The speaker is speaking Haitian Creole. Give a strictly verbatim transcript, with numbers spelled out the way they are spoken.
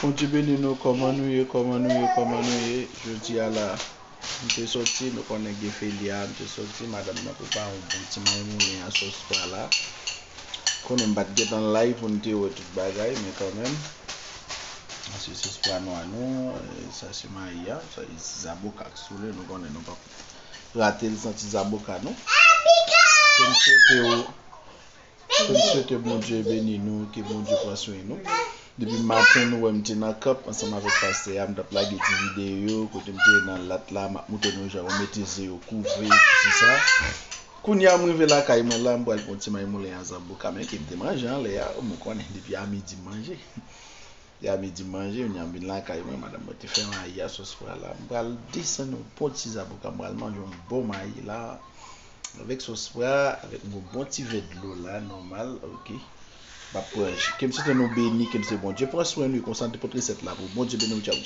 Bondye beni nou, kòman nou ye, kòman nou ye, kòman nou ye? Jodi a la, m te soti, nou konnen gen feli a, m te soti, madanm nan prepare yon bon ti manyen moulen a sòs pwa la. Konnen m pa t gentan live pou n te wè tout bagay, men kanmenm. Sa se sòs pwa nwa nou, e, sa se mayi a, sa se ti zaboka k sou li, nou konnen nou p ap rate l san ti zaboka nou. Ke m swete w Ke m swete Bondye beni nou, ke Bondye pran swen nou. Depi maten nou wè m te nan kanp ansanm avèk pastè a, m t ap lage ti videyo kote m te nan lat la, m ap montre nou jan yo mete ze yo kouvri, tout se sa. Kounye a m rive lakay mwen la, m pral pran ti manyen moulen a zaboka, men ke m te manje anlè a, ou konnen depi a midi m manje. Depi a midi m manje, kounye a m vin lakay mwen, madanm mwen te fè mayi a sòs pwa la, m pral desann yon bon ti zaboka, m pral manje yon bon mayi la. Avèk sòs pwa, avèk yon bon ti vè dlo la, nòmal, oke. M ap pran, ke m swete nou beni, ke m se Bondye pran swen nou, konsa n te pot resèt la pou Bondye beni w, tchao.